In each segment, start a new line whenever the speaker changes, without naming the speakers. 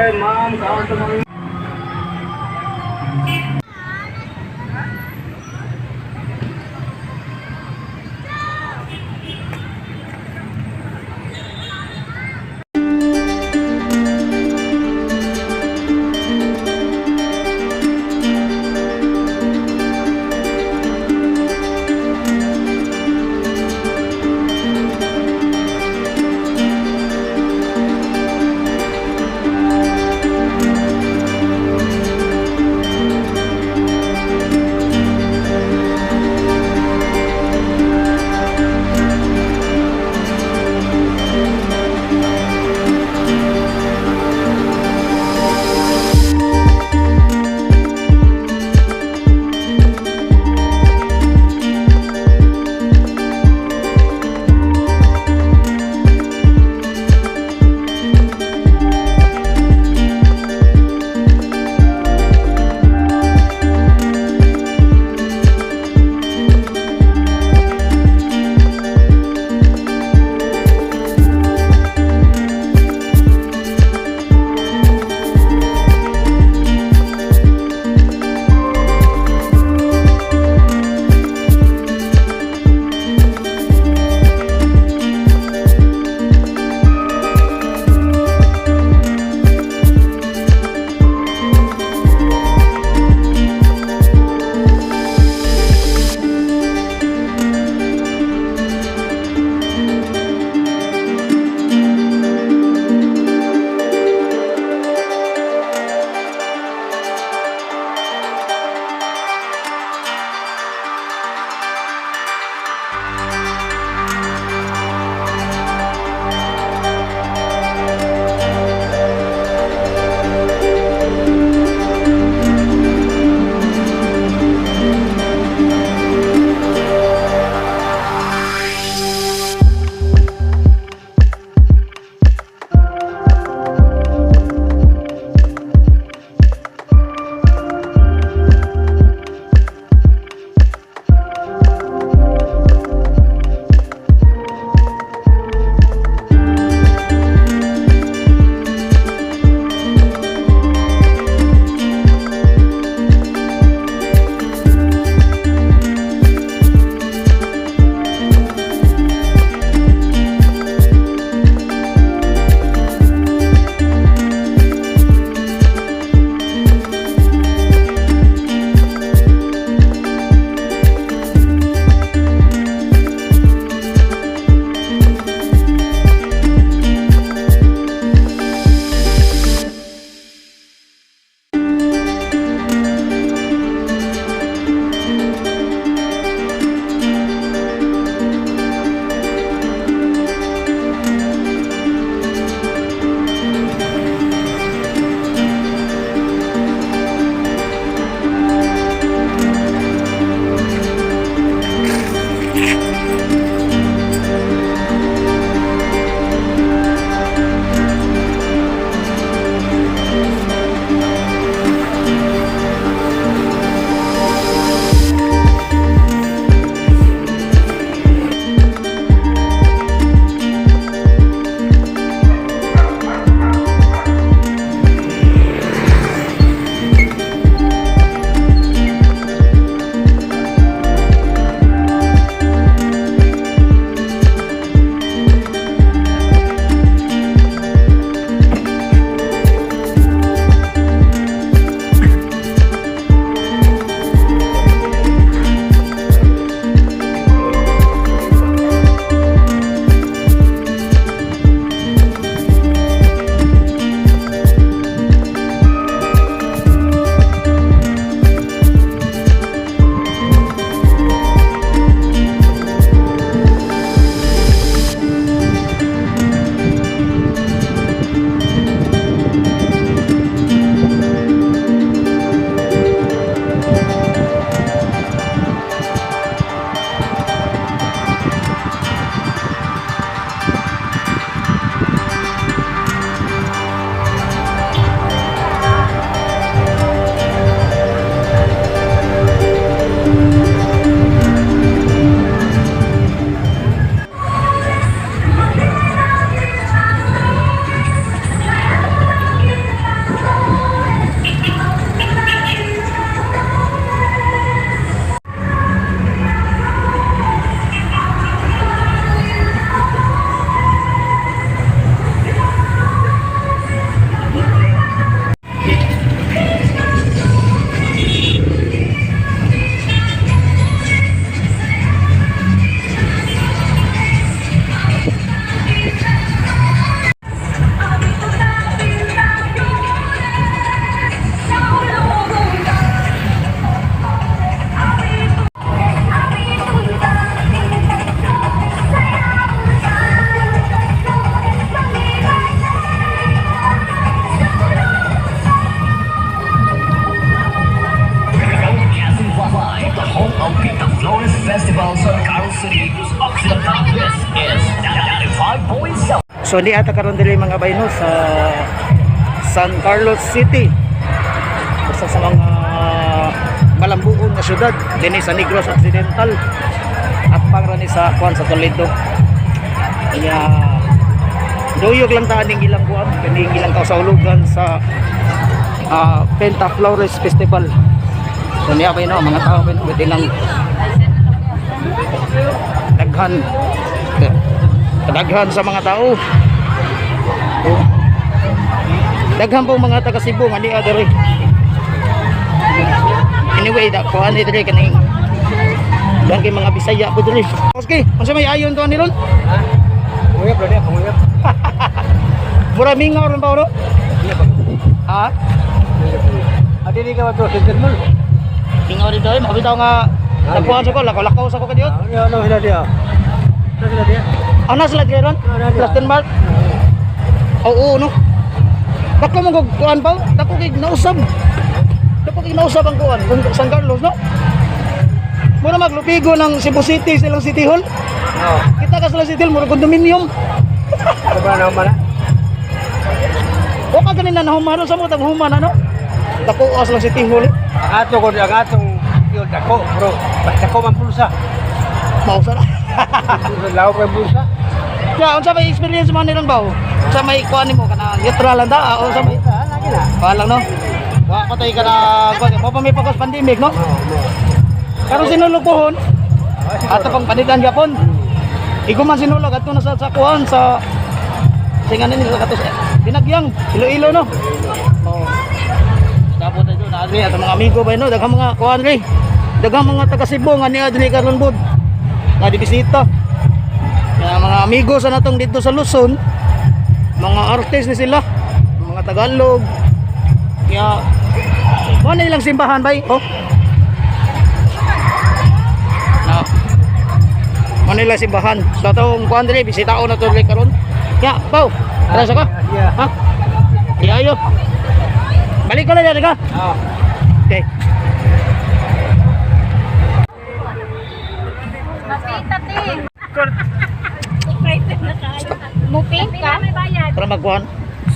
Ay, ma'am, kaon sa mga. Sa Negros Occidental, this is 95.7.
So ni ata karon diri, mga bayno, sa San Carlos City. Usa sa mga malambuon nga syudad dinhi sa Negros Occidental. At ra ni sa kuan, sa Toledo. Kaya duyog lang ta aning ilang kuan, kaning ilang kasaulugan sa Penta Flores Festival. So niya ba no, mga tao ba no, ilang daghan kadaghan sa mga tao. Oh. Daghan po mga taga Cebu nga niya diri. Anyway, da kuan ni diri kaning daghan kay mga Bisaya po diri. Okay, unsa may ayon to ni ron?
Panguyap bro dia, panguyap.
Mura mingaw ron ba ro? Ha?
Adi ni ka to Center Mall.
Mingaw rin daw, makabitaw nga nagkuhan sa ko, lakaw-lakaw sa ko kadiot.
Ano ano sila dia? Ano sila dia?
Ano sila diri ron? Plus Denmark? Oo, no. Dako mo kog kuan pa, dako kay nausab. Dako kay nausab ang kuan, kung San Carlos, no? Mura maglupigo ng Cebu City silang City Hall.
Oo.
Kita ka sila City Hall, mura condominium.
Ano ba naman na?
O ka ganin na nahumano sa mga human ano? Dako silang City Hall, eh.
Ang ato ko ang atong yun dako bro. Basta ko man pulsa.
Mausa na.
Pulsa law pa pulsa.
Kaya unsa may experience man nilang bawo? Sa may kuan nimo kana neutral lang da o sa may
Ah, lagi na.
kuan lang, no? Wa pa tayo kana kuan mo pa may pagos pandemic, no?
Oo, mo.
Pero sinulog pohon ato pang panidan gyapon. Igo man sinulog adto na sa kuan sa singanin nila kato sa Dinagyang, Iloilo, no? Oh. Tapos tayo na adri at mga amigo ba, no, daghang mga kuan ri. Daghang mga taga Cebu nga niya diri karon bud. Nga dibisita. Nga mga amigo sa natong dito sa Luzon, mga artist ni sila, mga Tagalog. Kaya mo na ilang simbahan bay, oh. Na. Mo na ilang simbahan. So atong kuan diri bisitaon na to diri karon. Ya, pau. Tara sa ka.
Yeah.
Ha? Di ayo. Balik ko na dyan ka.
Ah.
Okay.
Muping ka?
Para magkuhan.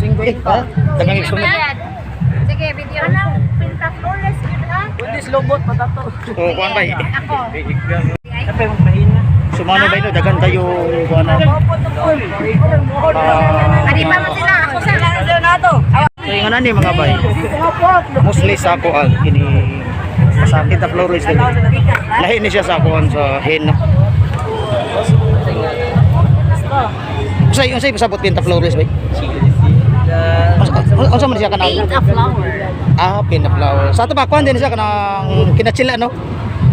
Eh, ha? Dagang instrument.
Sige, video. Ano? Pinta Flores, yun ha?
Pwede slowbot patato.
Oh, kuan bay.
Ako.
Kape mong mahina.
Sumano bay no, dagan tayo kuan na. Ah,
Adi pa man sila. Ako sa.
So yung ano ni mga bay. Mostly sa kuan kini sa Pinta Flores dili. Lahi ni siya sa kuan sa hen, no. Unsay unsay pasabot Pinta Flores bay? Unsa man siya kanang
Paint a flower.
Ah, Pinta Flowers. Sa ato pa kuan din siya kanang kinachila, no?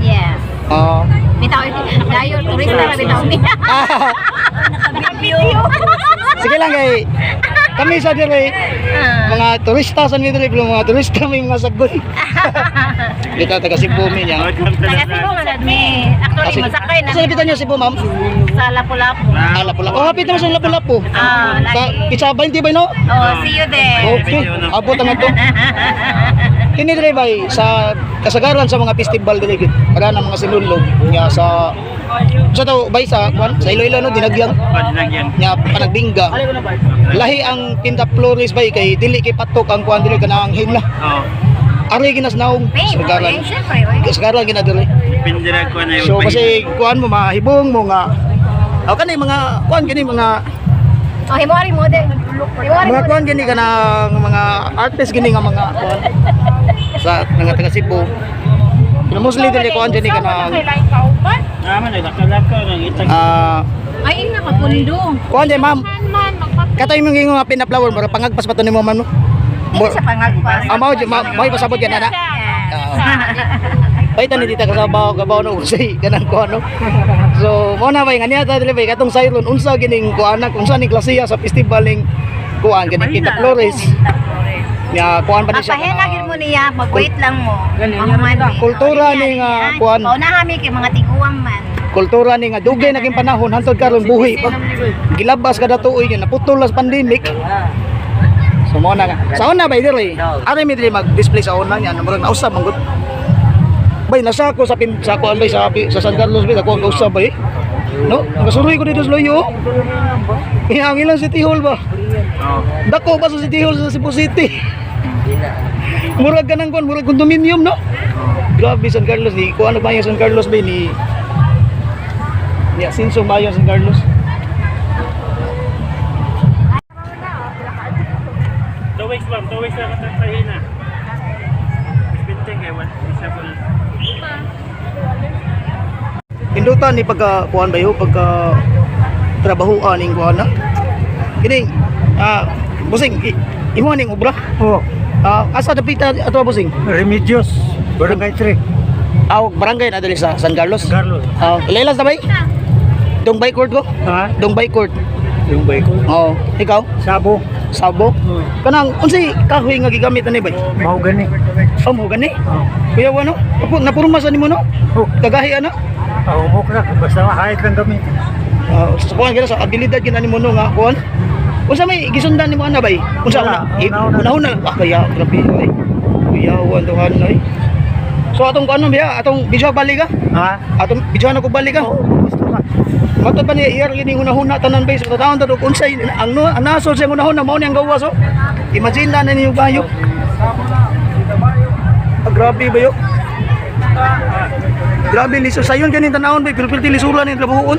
Yes.
Oo.
Bitaw, dayon, turista na bitaw niya.
Ah,
Naka-video.
sige lang kay kami sa dire mga turista sa nito pero mga turista may mga sagot. Dito taga Cebu mi niya.
Taga Cebu man mi. Actually, masakay na.
Sa lapitan niyo Cebu, ma'am?
Sa Lapu-Lapu.
Ah, Lapu-Lapu. Oh, hapit naman sa Lapu-Lapu.
Ah,
Sa
lagi.
Isabay, hindi ba, no?
Oh, see you there.
Okay, abot ang ato. Kini dire bay sa kasagaran sa mga festival dire gid. Para ng mga sinulog nya sa to bay sa kwan sa Iloilo, no, Dinagyang nya Panagbingga. Lahi ang Pinta Flores bay kay dili kay patok ang kuan diri kanang himla.
Oo.
Ari ginas naong
Paint,
kasagaran.
okay, syempre, oy.
Kasagaran gina diri.
Pindira ko na yung
So kasi kuan mo mahibong mo nga. Aw kani mga kuan gini mga
Oh, himuari mo de. Himuari
mga
mo.
kuan gini kanang mga artist gini nga mga kuan sa mga taga Cebu. Pero mostly dili kuan gini kanang
Naman ay lakaw-lakaw ng itag.
ah
Ay, ing nakapundo.
kuan di, ma'am. Katay mo ngingo nga pinaflower mura pangagpas pa to nimo man, no.
Hindi siya pangagpas.
Ah, mao mao pasabot yan ana. Bay tani dita kasabaw kabaw no usay kanang kuan, no. So mo na bay nga niya ta dili bay katong sayron unsa gining kuan na unsa ning klasiya sa festival ning kuan ganing Pinta Flores. Nya kuan pa ni siya.
Mapahena
kanang-
gid mo niya, mag-wait lang mo. Mahuman mi.
Kultura ni nga, kuan.
Paunahan mi kay mga tiguang man.
Kultura ni nga dugay naging panahon hantod karon buhi pa. Gilabas kada tuoy niya naputol las pandemic. So mo na nga. Sa una bay diri. Ari mi diri mag-display sa una niya murag nausab man gud. Bay nasa ko sa pin sa kuan bay sa San Carlos bay ako ang kausap bay. No, nakasuroy ko dito sa Loyo. Kaya ang ilang City Hall ba? Dako ba sa City Hall sa Cebu City? Murag ka ng kuan, murag condominium, no? Grabe San Carlos ni kuan ba yung San Carlos bay ni Asinso ba yung San Carlos?
2 weeks ma'am, 2 weeks na katang pahina. Binting kay wala isa po.
Indutan ni pagka kuan ba yun, pagka trabahoan ning kuan na. Kini busing imo ning obra.
Oh,
Asa dapita ato busing?
Remedios, Barangay 3.
Aw, barangay na dali sa San Carlos.
Carlos.
Ilaylas na bay? Dong bay court ko?
Ha?
Dong bay court.
Yung ba ko?
Oo. Ikaw?
Sabo.
Sabo? Kanang unsay kahoy nga gigamit ani bay?
Mao gani.
Oh, mo gani.
Oh.
Kuya wano? Napurma sa nimo no?
Oh,
Kagahi ana?
humok na basta kahit lang kami.
Sa kuan gina sa abilidad gina nimo no nga kuan. Unsa may gisundan nimo ana bay? Unsa
Wala,
una?
una-una.
Una-una. Ah, kaya grabe ay. Kuya wan tuhan ay. So atong kuan biya, atong video balik ka?
Ha?
Atong video na ko balik ka?
Oo, gusto ka.
Matod pa niya iyar gini hunahuna tanan bay so taon ta unsay ang no ang nasod sa hunahuna mao ni ang gawas oh. Imagine na ninyo bayo. Ah, grabe bayo. Grabe liso sayon ganin tanawon bay pero pilti lisura ni trabahoon.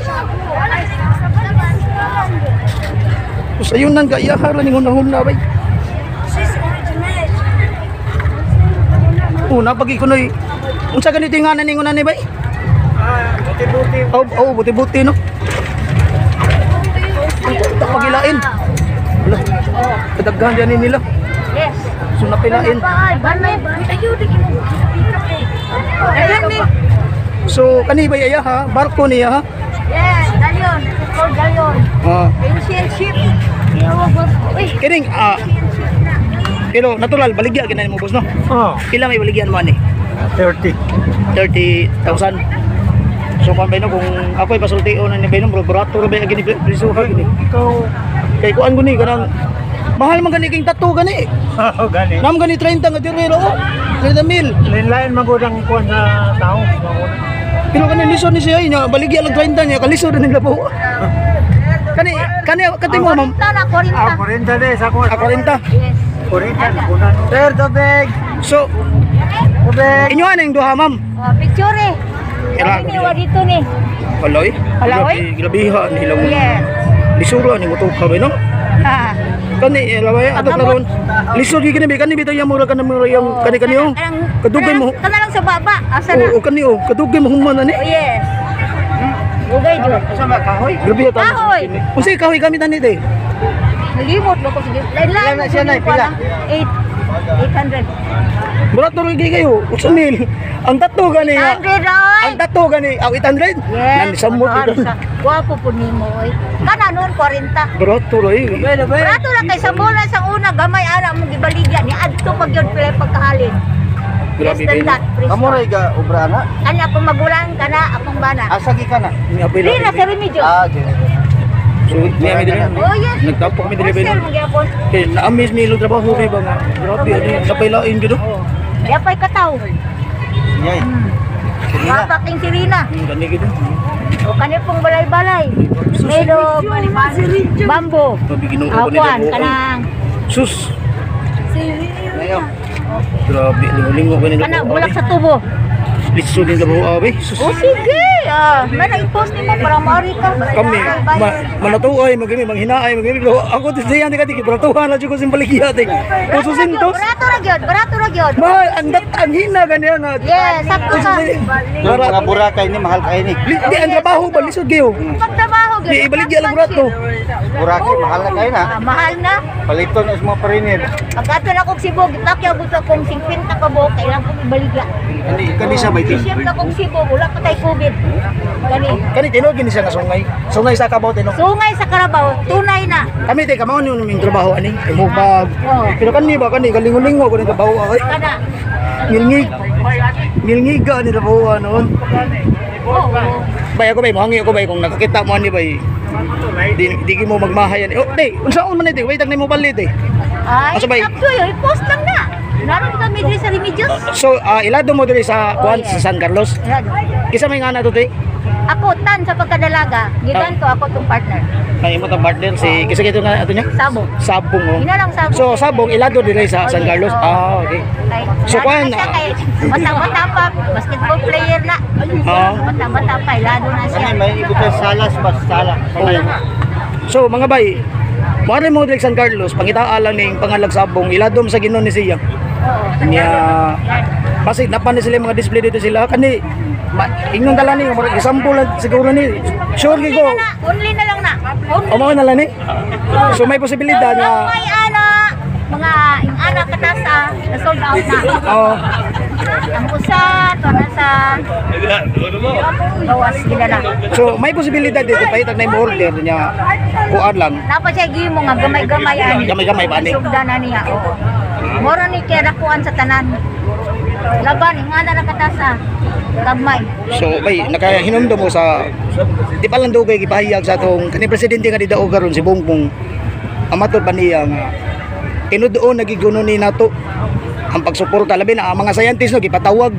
Sayon nang gayahar ning hunahuna bay. Una pag ikunoy unsa ganito yung nganan ning ni bay?
Ah, buti-buti.
Oh, oh, buti-buti no. Pagilain. Wala. Kadaghan dyan nila.
Yes.
So napilain.
Ay, banay. Ayaw, di mo. Dagan ni.
So kani ba iya ha? Barko niya ha?
Yes, galyon. It's called galyon.
Ah.
Ancient ship. Uy,
Kining pero natural baligya gina nimo boss no.
Oh,
Pila may baligyan mo ani?
30.
30,000. So kung no kung ako'y pasultio na ni bay no, bro, barato ra bay gini prisuha gini.
Ikaw,
Kay kuan guni kanang mahal man gani king tattoo gani.
oh, gani.
Nam gani 30 nga direro oh. 30 mil.
Lain-lain magudang kuan sa tao.
Pero kani lisod ni siya niya baligya lang 30 niya kalisod na nila po. Kani kani katimo ma'am.
40 na, 40.
Ah, 40 de sa kuan.
Ah, 40.
Yes.
40 na kunan. Sir, tubig.
So
Tubig.
inyo ang duha ma'am.
Oh, picture eh.
Ira.
Kami ni wa dito ni.
Waloy.
Waloy?
Grabe grabihan nilang
Yes.
lisura ni moto ka no?
Ha.
Kani laway ato karon. Lisod gyud kani bi kani bitaw mura kana mura yung kani kani oh. Kadugay mo.
Kana lang sa baba. Asa na?
Oo kani oh, kadugay mo human ani.
Oh, yes. Ugay jud.
Grabe ta.
Kahoy.
Unsay kahoy gamit ani te?
Nalimot mo ko sige. Lain-lain
Pila na siya, Nay? Pila?
8 800.
Murat to gyud kayo. 8,000. Ang tato gani nga.
800 oy.
Ang tato gani aw 800.
Yes.
Nan samot
Ano,
ito.
Gwapo po nimo oy. Kana noon 40.
Barato ra eh.
Barato ra kay sa mula sa una gamay ara mong gibaligya ni adto pag yun pila pagkahalin.
Grabe
Less than
kayo.
that, presko.
Amo ra ga obra na.
Kani akong magulang kana akong bana.
Asa gi ka na?
Ni apil.
Di na sa Remedios.
Ah, gini.
So, niya mi dili.
Oh yes.
Nagtapo kami dili
Wholesale
ba.
man gyapon.
Kay na-amaze mi ilong trabaho kay ba nga. Grabe ani napailain gyud oh.
Yapay kataw.
Yay.
Mapaking sirina.
Gani gyud.
O kani pong balay-balay. Made of bamboo.
Grabe Ginoo ko
Akuan
nila.
kanang
Sus. Grabe lingo-lingo ko nila.
kana bulak sa tubo.
Lisod nila trabaho abe. Sus.
O sige, may na-post nimo para maari ka.
Kami ma, manatuay magimi manghinaay magimi pero ako tisdiyan di ka di bratuhan na jud ko simbaligya di. Ususintos.
Barato ra gyud, barato ra gyud.
Mahal ang dat ang hina ganiya nga.
Yes, sakto ka.
Yung mga Boracay ni mahal kay ni.
Di ang trabaho ba lisod kayo.
Pagtrabaho gyud.
Di ibaligya lang barato.
Boracay mahal na kay na.
Ah, mahal na.
Paliton na sa mga pariner.
Pagkato na kong Cebu, gipakyaw gusto kong 50 ka buok, kailangan kong ibaligya.
Kani kani siya may
Siyam na kong Cebu, wala pa tay COVID. Gani.
Kani tinuod gini siya nga sungay. Sungay sa Kabaw tinuod.
Sungay sa Carabao, tunay na.
Kami te kamao ni yung trabaho ani. Imubag.
Oo.
Pero kani ba kani galingo-lingo ko ning trabaho ay.
Kana.
Ngilngig. Ngilngiga ni trabaho noon.
Oo.
Bay ako bay mohangi ako bay kung nakakita mo ani bay. Di di mo magmahay ani. Oh, te, unsaon man ni te? Wait tag nimo palit eh.
Ay,
Asa ba y-
sakto yun, i-post lang na. Naroon kami diri sa Remedios.
So ilado mo diri sa
Oh,
kuan
yes.
sa San Carlos.
Ilado.
Kisa may ngana to te?
Ako tan sa pagkadalaga, gikan to ako tong partner.
May imo tong partner si kisa kito nga ato niya?
Sabong.
Sabong oh.
Ina lang sabong.
So sabong ilado diri sa
Oh,
San
yes,
Carlos.
oo.
Ah, okay.
Kay,
So,
lado
kuan,
na siya kay bata-bata pa, basketball player na.
Oo.
Bata-bata pa, ilado na siya.
Kani may ibutan salas pa sala.
Oh. So mga bay, Mare mo diri sa San Carlos, pangitaa lang ning pangalag sabong ilado mo sa Ginoo ni siya.
Oo.
Nya kasi napan ni sila yung mga display dito sila kani ma, ingnon dala ni murag example lang siguro ni sure
Only
gyud ko
na na, only na lang na. Only.
o mao na lang ni so may posibilidad
Ang
nga
may ana, mga yung ana katasa, na sold out na.
oh,
Ang usa, to nasa gawas gina na.
so may posibilidad dito pahitag na yung order niya kuan lang.
Dapat siya gimo nga gamay-gamay ani.
Gamay-gamay ba ani?
Sugdan na niya, oo. Moro ni kay rakuan sa tanan. Laban yung ana na katasa. Gamay.
So bay nakahinumdum mo sa di pa lang dugay gipahayag sa atong kani presidente nga didaog karon si Bongbong ang matod pa niya nga tinuod nagiguno ni nato ang pagsuporta labi na ang mga scientist no gipatawag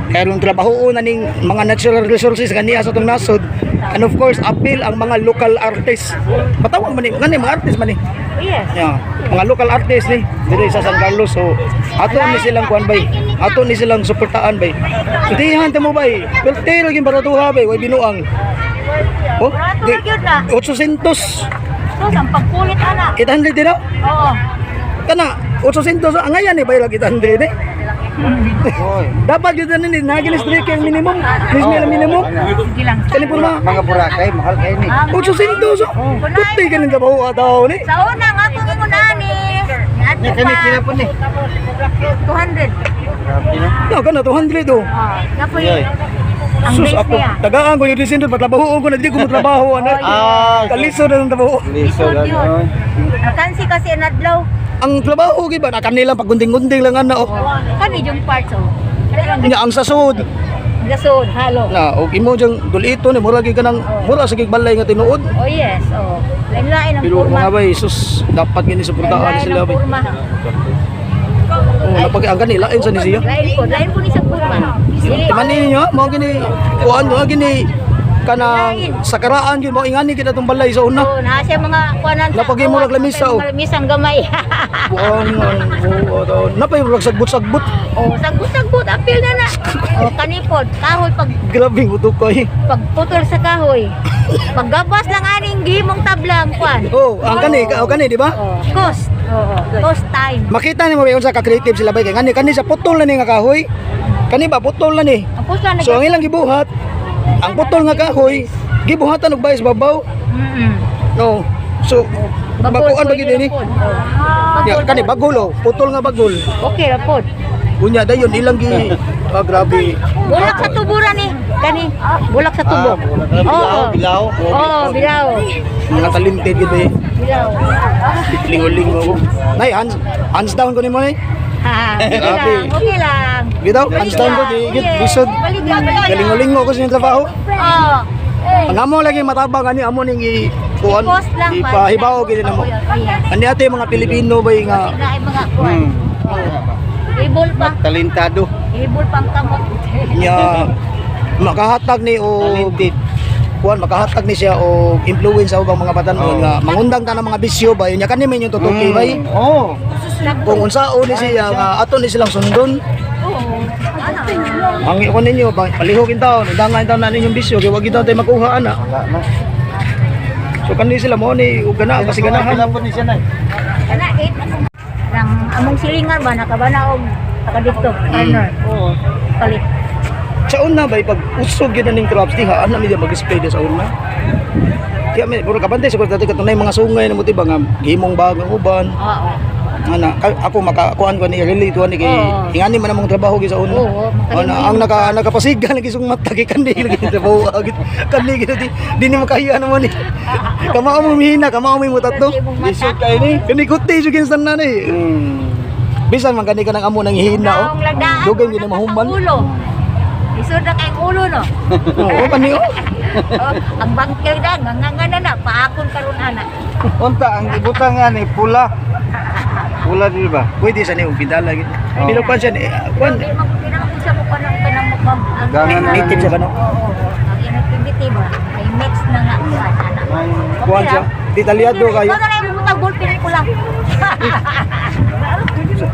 karon trabaho na ning mga natural resources kaniya sa atong nasod and of course appeal ang mga local artists patawag man ni ngani mga artist man ni.
Yes.
Yeah. Mga local artist ni diri sa San Carlos so ato ni silang kuan bay. Ato ni silang suportaan bay. So dihan ta mo bay. Perti lagi baratuha bay, way binuang. Oh,
Barato
di,
na gyud na.
800.
So, ang pagkulit ana.
800 din na.
Oo.
Kana 800 ang ngayon eh bay lagi 800 eh.
Oy.
Dapat yun na ni nagilis drink ang minimum. Mismo ang minimum.
Sige lang.
Kani purma.
Mga Boracay mahal kay ni.
Ah,
800. Oh. Kuti kaning trabaho ataw ni.
Sa una nga akong ingon ani.
Ni
Niadto
kani
pa
kina po ni.
200.
Grabe na.
No, kana 200 oh.
Ah, napoy.
Yoy.
Ang
Sus
base
ako,
niya.
tagaan ko yung disinod, patrabahoon ko na, di ko matrabaho, ano.
Ah,
Kalisod na ng trabaho.
Lisod
Lisod yun.
ano.
Nakansi kasi nadlaw.
Ang trabaho gid ba na kanila paggunting-gunting lang ana oh.
Kani yung parts oh. Kani
Nya ang sasud.
Gasod, halo.
Na og imo jang dulito ni mura gid kanang mura sa gig balay nga tinuod.
Oh yes, oh. Lain-lain ang
Pero
kurma.
mga bay sus dapat gini suportahan
Lain-lain
sila
ang
bay.
kurma.
Oh, napag ang gani lain sa ni siya.
Lain po ni sa kurma. Dili.
Timani ninyo mao gini kuan mao gini kanang sakaraan gyud mao ingani gid atong balay sa una.
Oh, naa siya mga kuanan sa.
Napagay mo lamisa, oh.
Mga lamisang gamay.
Buang ang napay murag sagbot-sagbot.
Oh, sagbot-sagbot apil na na. Oh, kanipod, kahoy pag
Grabe utok ko eh.
pagputol sa kahoy. Paggabas lang aning gimong tablang kuan.
Oh, ang kani, oh, kani di ba?
Oh, cost. Oo, cost time.
Makita nimo ba unsa ka creative sila bay kay ngani kani sa putol na ni nga kahoy. Kani ba putol na ni.
Ang puso na
So ang ilang gibuhat, ang putol nga kahoy, gibuhatan og bayas babaw.
Mm.
No. So baguan ba gid ni? Ya, kani bagol oh, putol nga bagol.
Okay ra pod.
Unya dayon ilang gi ah, grabe.
Bulak sa tuburan ni. Kani, bulak sa tubo.
Ah, bulak. Bilao, bilao.
Oo, bilao.
Mga talented gid eh.
Bilao.
Lingo-lingo. Nay, hands, hands down ko nimo nay.
Ha, okay lang, okay lang.
Gitaw, hands down ko di gid lisod.
Baliga, baliga.
Galingo-lingo ko sa inyong trabaho.
Oo.
Ang amo lagi matabang ani amo ning i kuan
I-post lang pa.
ipahibaw gid namo. Ani ate mga Pilipino bay nga
Na ay mga kuan. Ibol pa.
Talentado.
Ibol pang kamot.
nya makahatag ni o
Talented.
kuan makahatag ni siya og influence sa ubang mga batan-on nga mangundang ta ng mga bisyo ba nya kani may inyong tutuki bay
Oh.
kung unsaon ni siya nga ato ni silang sundon.
Oo.
Ang ko ninyo palihog in taon undangan taon na ninyong bisyo kay wag gid tayo makuha ana.
Wala na.
So kani sila mo ni og gana kasi ganahan.
Pila po ni siya nay.
Kana eight nang among silingan ba nakabana og taga dito partner. Oo. Palit.
Sa una bay pag usog gyud na ning crops diha ana mi mag-display sa una. Kaya may puro kabantay siguro dati katunay mga sungay na mo ba nga gimong bag ang uban.
Oo.
Ana ako makakuan ko ni relate ko ni kay
Oo.
ingani man among trabaho gyud sa una.
Oo,
Ana ang nakapasigan lagi sung mata kay kani lagi trabaho agit kani gid di di ni makahiya naman ni. Kamao mo mihina, kamao mo tatlo.
Lisod kay ni.
Kani kuti jud kinsan na ni. Bisan man kani kanang amo nang hihina oh.
Naong lagdaan.
Dugay gyud na mahuman.
Ulo. Isod na kay ulo no.
Oo kani oh.
Oh, ang bangkil da nganganga na na paakon karon ana.
Unta ang ibutang ani pula. Pula dili ba?
Pwede sa niyo pidala gid.
Oo.
Pero kwan siya ni kwan
Di man di naman ko siya mo kanang kanang mukha- ang
Gangan na
native siya ba no?
Oo, ang inactivity ba? Ay mix na nga kuan ana.
Kuan siya. Detalyado kayo.
Ikaw na lang yung butang ballpen ko lang.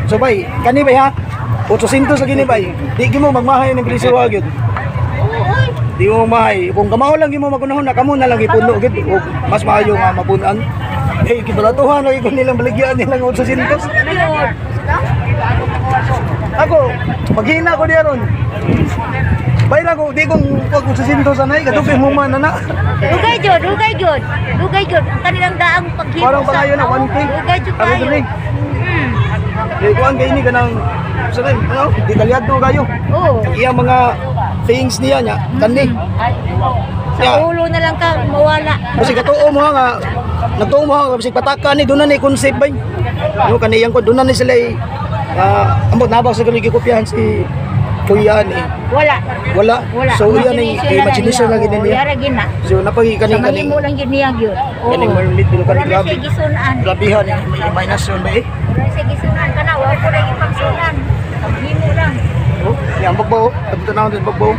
So bay, kani bay ha? 800 sa gini bay. Di gimo magmahay ng presyo wa gyud.
Oo, oy.
Di mo magmahay. Kung kamao lang gimo magunahon na kamo na lang ipuno gyud o mas maayo nga mapunan. Eh gibalatuhan lagi ko nilang baligyan nilang 800. Ako, maghina ko diya ron. Bay lang ko, di kong pag 800 sanay, kadugay mo man na.
Dugay jud, dugay jud. Dugay jud ang kanilang daang paghimo
Parang pangayo na, 1K.
Dugay jud
Ako
kayo.
diri. Di kuan kay ni kanang sanay, ano, detalyado kayo.
Oo.
Iyang mga things niya nya, kani.
Sa
Yeah.
ulo na lang ka mawala.
Kasi katuo mo nga nagtuo mo nga bisig pataka ni doon na ni concept bay. No kaniyang ko doon na ni sila ambot nabak sa gali gikopyahan si Kuya ni.
Wala.
Wala.
Wala.
So iya ni imagination lang gid
niya.
niya.
Yara gina.
So napagi
Sa
kaning kaning
mahimo lang gyud niya gyud. Oo.
kaning mermaid pero
Wala
kaning
na
grabe.
siya gisunan.
Grabihan yung imagination ba eh.
Wala na siya gisunan kana wa ko na ipagsunan. Sa mahimo lang.
Oh, yang bagbaw, abot na ako bagbaw.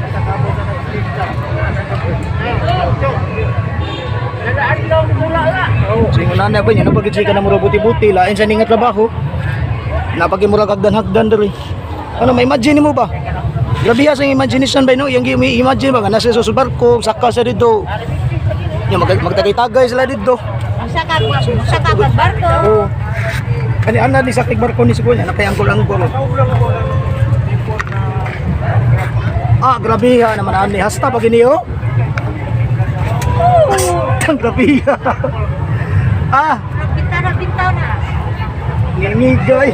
So yung na ba niya, napagid siya ka na mura buti-buti, lain sa ninga trabaho. Napagid mura hagdan-hagdan diri. Ano, may imagine mo ba? Grabe sa imagination ba no? Yang imagine ba nga nasa sa barko, saka sa dito. Yung magtagay-tagay sila dito.
Usa ka usa ka barko.
Oo. Kani ana ni sa barko ni siguro niya, napay angkol-angkol. Ah, grabe ha naman ani hasta pag iniyo. Ang grabe ha. Ah,
Bintaw na bintaw na.
ngingigay.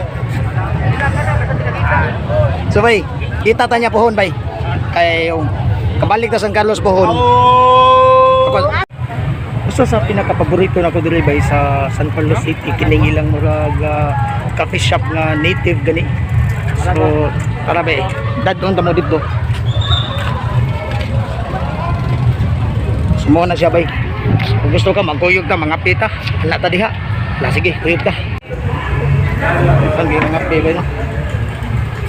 So bay, kita ta niya pohon bay. Kay yung kabalik ta San Carlos pohon. Ako, usa sa pinakapaborito nako diri bay sa San Carlos City kining ilang murag coffee shop nga native gani. So tara bay, dadon ta mo didto. Sumo na siya bay. Kung gusto ka magkuyog ta mga pita, ala ta diha. La sige, kuyog ta. Ang mga bay no.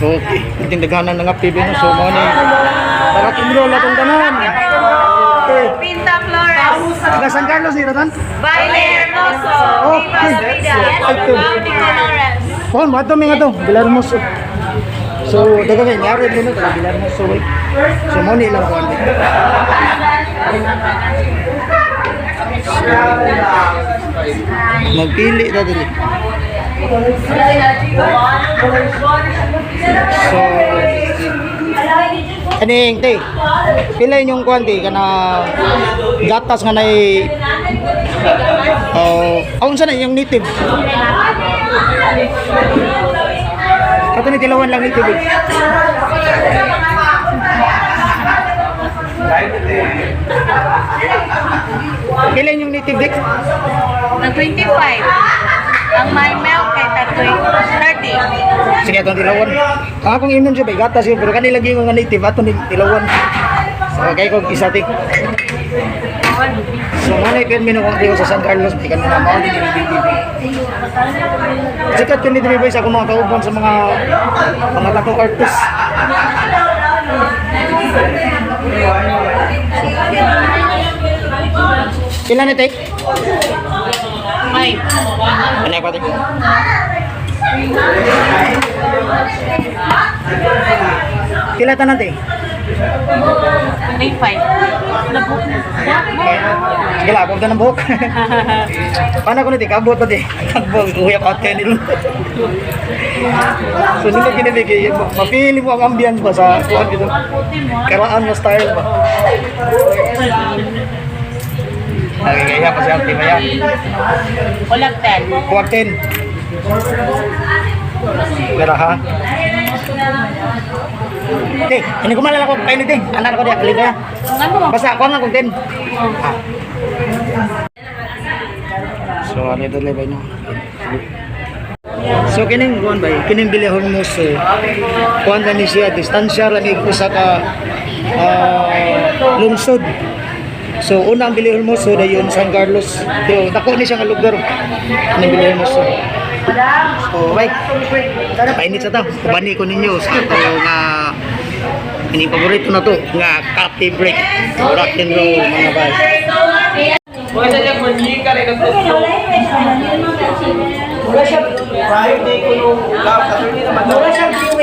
Okay, iting daghanan ng api no. So mo ni para kinro la tong tanan. Okay.
Pinta Flores.
Taga San Carlos ni Ratan.
Baile Hermoso. Viva la vida.
Ito.
Colores.
Pon, mo ato mi nga to, Villahermoso. So, daga kay nyari din no, taga Villahermoso way. So mo ni ilang kuan. Magpili ta dili. So, kaning te, pila inyong kuan te kana gatas nga nay. Oh, unsa na inyong native? Kato ni tilawan lang native. Eh. Pila inyong native dik?
Nag 25. Ang my milk kay tatoy 30.
Sige, atong tilawan. Ah, kung inom siya, bay gatas yun. Pero kanila gyud nga native, ato ni tilawan. So, okay, kung isa tik. So, manay pirmi no kung diyo sa San Carlos, bay kanina mao ni native. Sikat yun ni Dre sa akong mga kauban sa mga tattoo artist. Ilan ni Tek?
May.
Ano yung pati? Pila tanan te?
25.
Sige lang, abot na ng buhok. Paano ko nito? Kabot pa di. Kabot, kuya pa kayo nilo. So, nila ginibigay, mapili mo ang ambience ba sa kuhan dito? Karaan mo style ba? Okay, kaya pa siya, di ba yan?
Walang 10.
Kuwag 10. Pero ha? Okay, ini ko malala ko kayo nito. Anak ko diya, balik ya. Basta ako nga kung 10. Ah. So ano ito ba no? So kining kuan ba kining bilihon mo so kuan na ni siya distansya ra ni usa ka lungsod. So una ang Villahermoso dayon San Carlos. Pero dako ni siya nga lugar. Kining Villahermoso. So, bye. Painit sa ta. Kubani ko ninyo sa ato nga ini paborito na to nga coffee break. Rock and roll, mga bay.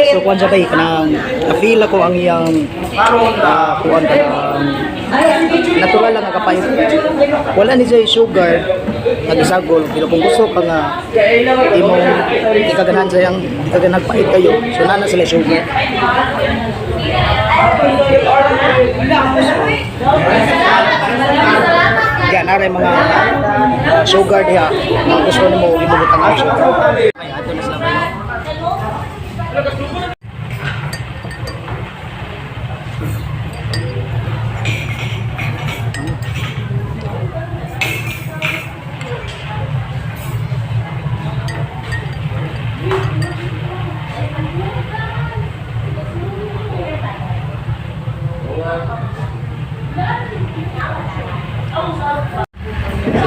So kuan sa bay kanang na-feel ako ang iyang kuan kanang natural lang ang kapait. Wala ni siya sugar nagisagol, pero kung gusto ka nga imong di ka ganahan sa iyang di ka ganahan pait kayo, so naa na sila sugar. Diyan na rin mga sugar diha nga gusto nimo imong ang sugar. Ay, ato na sila bay.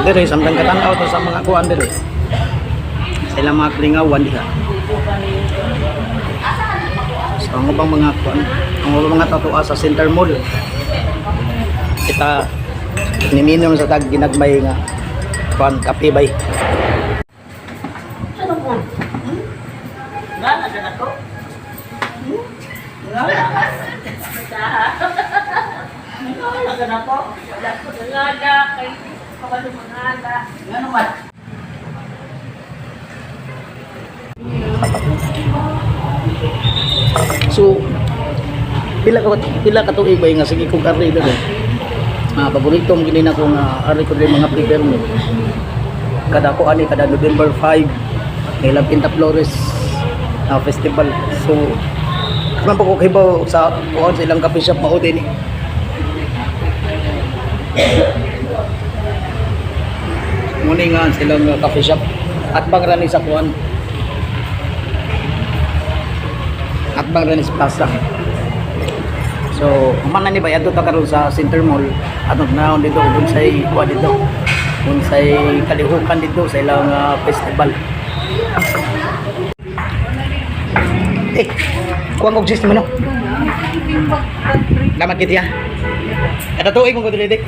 Dire samtang katanaw to sa mga kuan dire. Sa ilang mga klingawan diha. So ang ubang mga kuan, ang ubang mga tatua sa Center Mall. Kita niminom sa tag ginagmay nga kuan kape bay. So pila ka tuig bay nga sige kog ari dito. Ah, paborito mo gini na ko nga ari ko diri mga prepare mo. Kada ko ani kada November 5 ilang Pinta Flores na festival. So karon pa ko kibaw sa kuan sa ilang coffee shop mao din eh. Muna nga silang coffee shop at bang rani sa kuan at bang rani sa plaza. So, man na ni ba adto ta karon sa Center Mall atong naon dito kung say kuan dito. Kung say kalihukan dito sa ilang festival. Eh, kuan kog system ano? Damat kita ya. Kada tuig mo ko dili dik.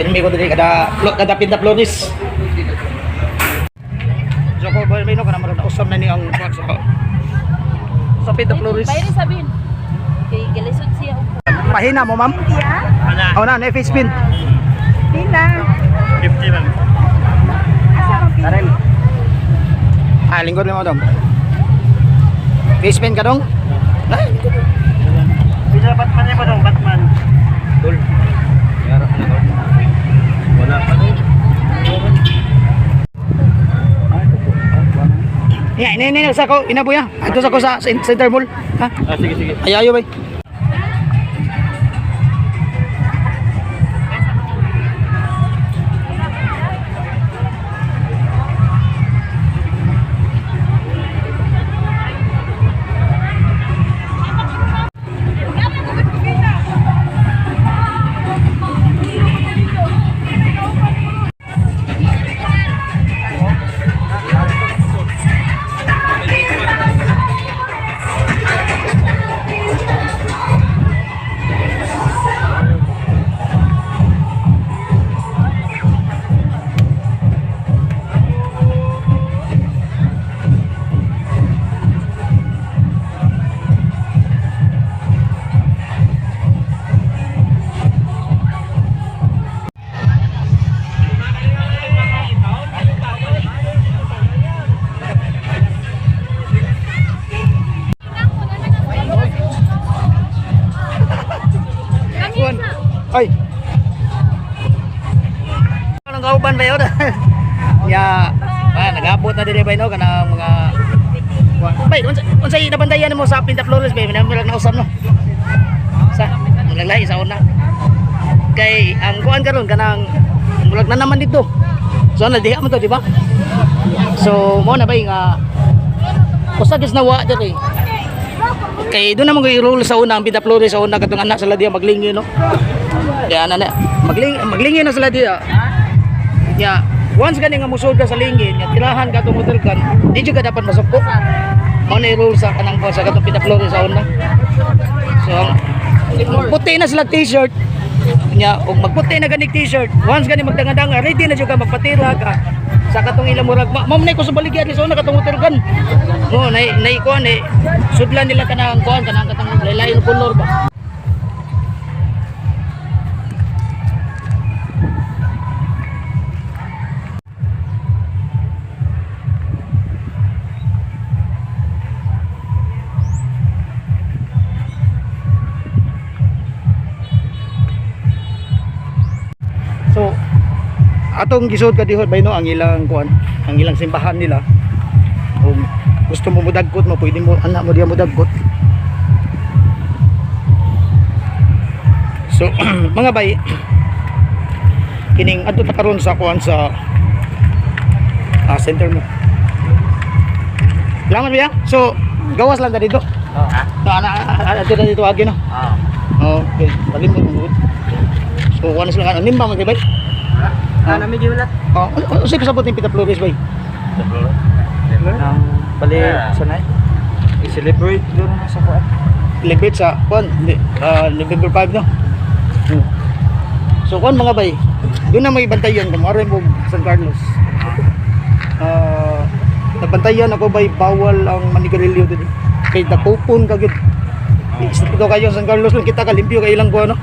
Pirmi ko dili kada kada Pinta Flores. So ko ba no kana maron usab na ni ang kuan sa Pinta Flores.
Bayri sabihin. Kay galisod siya.
Pahina mo, ma'am?
Ana,
Oh, na, na face pin.
Pila.
50 ma'am.
Asa ang pila?
Ah, lingkod lang mo dong. Face pin ka dong? Ay, lingkod.
Pila Batman niya ba dong? Batman.
Tol. Wala pa doon.
Ya, ini ini sa ko, inabuya. Ato sa ko sa Center Mall. Ha?
Ah, sige, sige.
Ay, ayo bay. Kuan. Ay. Anong kauban ba yun? Ya, ah, nag-abot na dili bay no kanang mga kuan. Bay, unsa unsay nabantayan nimo sa Pinta Flores bay? Minamurag nausap no. Sa murag lahi sa una. Kay ang kuan karon kanang murag na naman dito. So na diha man to, di ba? So mo na bay nga usa gis nawa diri. Kay doon naman ko rule sa una ang Pinta Flores sa una katong anak sila diya maglingyo no. Kaya na na magling maglingyo na sila diya. Ya. Once gani nga musod ka sa lingin, nga tirahan ka tong hotel kan, di jud ka dapat masuko. Mao na rule sa kanang sa katong Pita Flores sa una. So, puti na sila t-shirt. Nya og magputi na ganig t-shirt. Once gani magdanga-danga, ready na jud ka magpatira ka sa katong ilang murag. Ma'am na ko sa baligya sa una katong hotel kan. No, nay nay kuan eh. Sudlan nila kanang kuan kanang katong lain color ba. So atong gisod ka dihot bay no ang ilang kuan, ang ilang simbahan nila. Kung gusto mo mudagkot mo, pwede mo anak mo diya mudagkot. So mga bay, kining adto ta karon sa kuan sa center mo. Salamat biya. So gawas lang ta dito. No, ana adto ta dito agi no. Oh, okay. Bali mo mo. So kuan na sila ano nimba mo kay bay.
Ah, nami giulat.
Oh, unsay kasabot ni Pita Flores bay?
Nang bali sanay. I-celebrate doon na sa kuan.
Celebrate sa kuan, hindi, November 5 no. Hmm. So kuan mga bay, doon na may bantayan kung aray mo San Carlos. Ah, nabantayan ako bay bawal ang manigarilyo dito. Kay dakupon ka gyud. Ikaw kayo San Carlos lang kita kalimpyo kay ilang kuan no.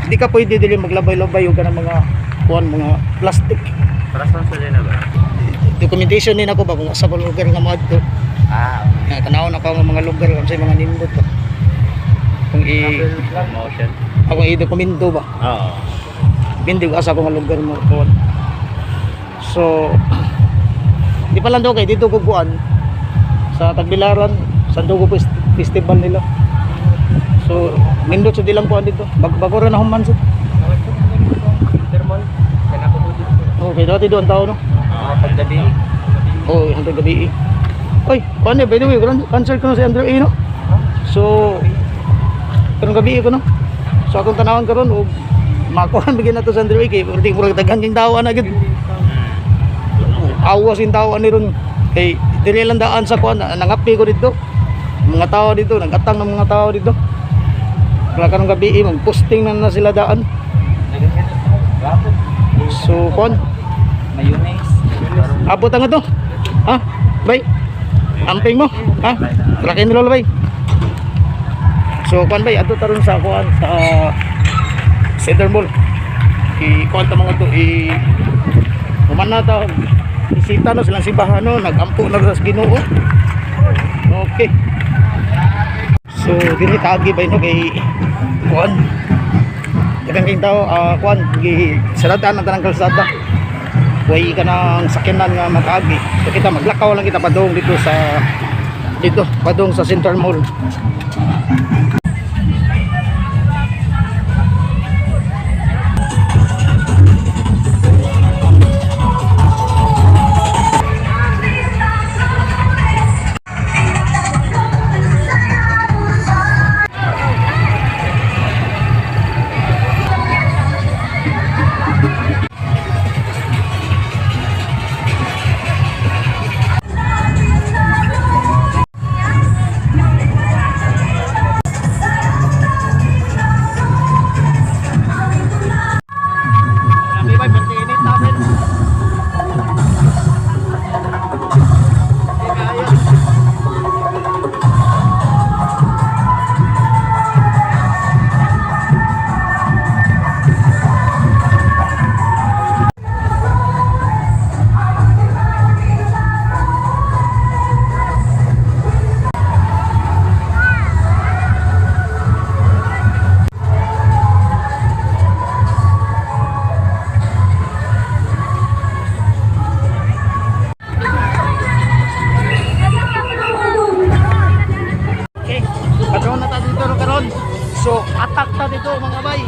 Hindi ka pwede dili maglabay-labay og kanang mga kuan mga plastic.
Para sa na ba?
Documentation din ako ba kung asa ko lugar nga moadto.
Ah,
Na tanaw na ko ang mga lugar kung sa mga nindot ba. Kung i
motion.
akong i-dokumento ba.
Oo.
Bindi ko asa ko nga lugar mo kuan. So di pa lang daw kay dito ko kuan sa Tagbilaran, Sandugo Festival nila. So nindot sa dilang kuan dito. Bag bago ra na human sa.
Thermal. Kana ko dito.
Okay, dati doon tao no.
Mga paggabi.
Oh, hanggang gabi eh. Oy, kuan eh, by the way, concert ko na si Andrew A, no? So, karong gabi ko no. So akong tanawan karon og makuan bigyan na to sa Andrew A kay murag murag daghan king tawo ana gyud. Awas yung tao ani ron kay dili lang daan sa kuan nangapi ko dito. Mga tao dito, nagatang ng mga tao dito. Kaya karong gabi eh, mag-posting na na sila daan. So, kuan,
Mayonnaise.
abot ang to. Ha? Bay. Amping mo. Ha? Rakin nila bay. So kuan bay adto taron sa kuan sa Center Mall. I kuan ta mga to i human na ta isita no silang simbahan no nagampo na sa Ginoo. Okay. So dili tagi bay no kay kuan. Daghang kayong tao kuan gi saradan ang tanang kalsada way ka ng sakyanan nga makaagi. So kita maglakaw lang kita padung dito sa dito padung sa Central Mall. Grabe bay, pantinit namin. Okay, patron na ta dito ro karon. So, attack ta dito mga bay.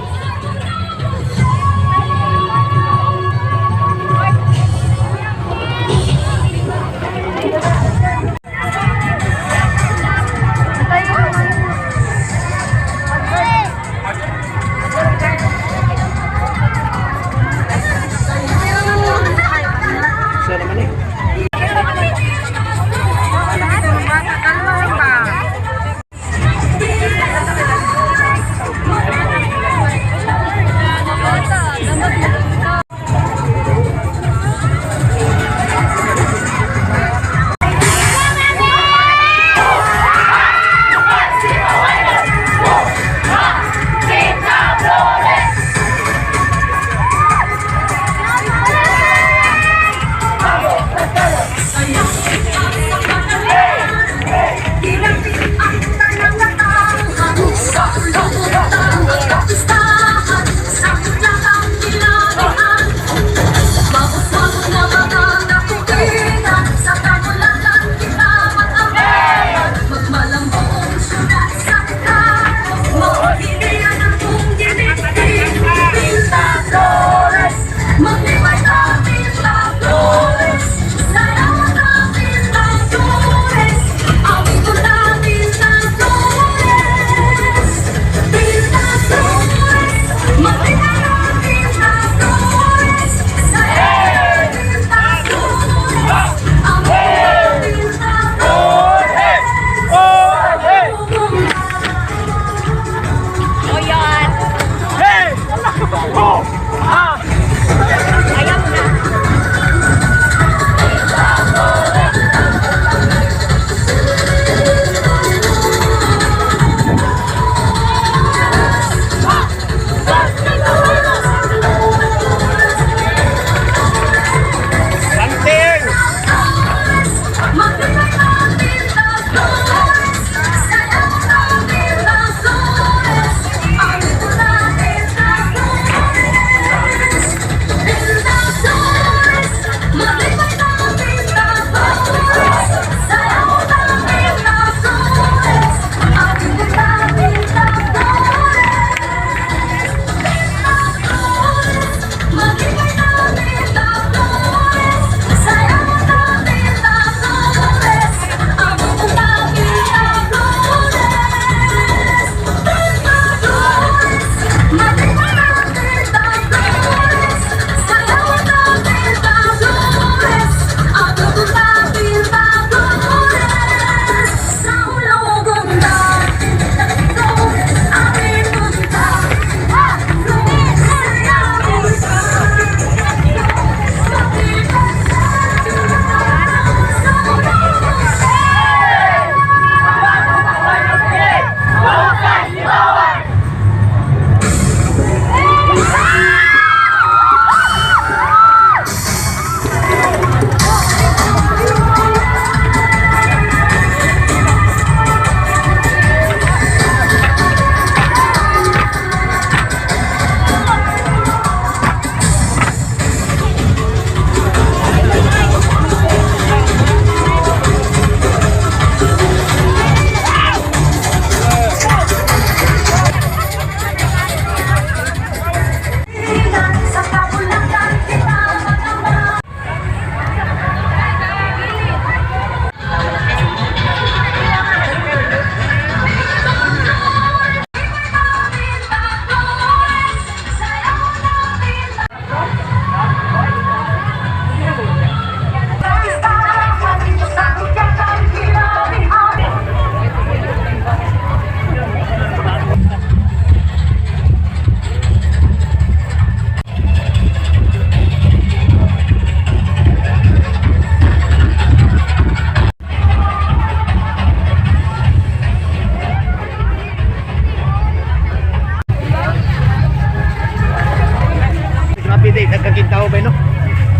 Grabe day, nagkaging tao ba no?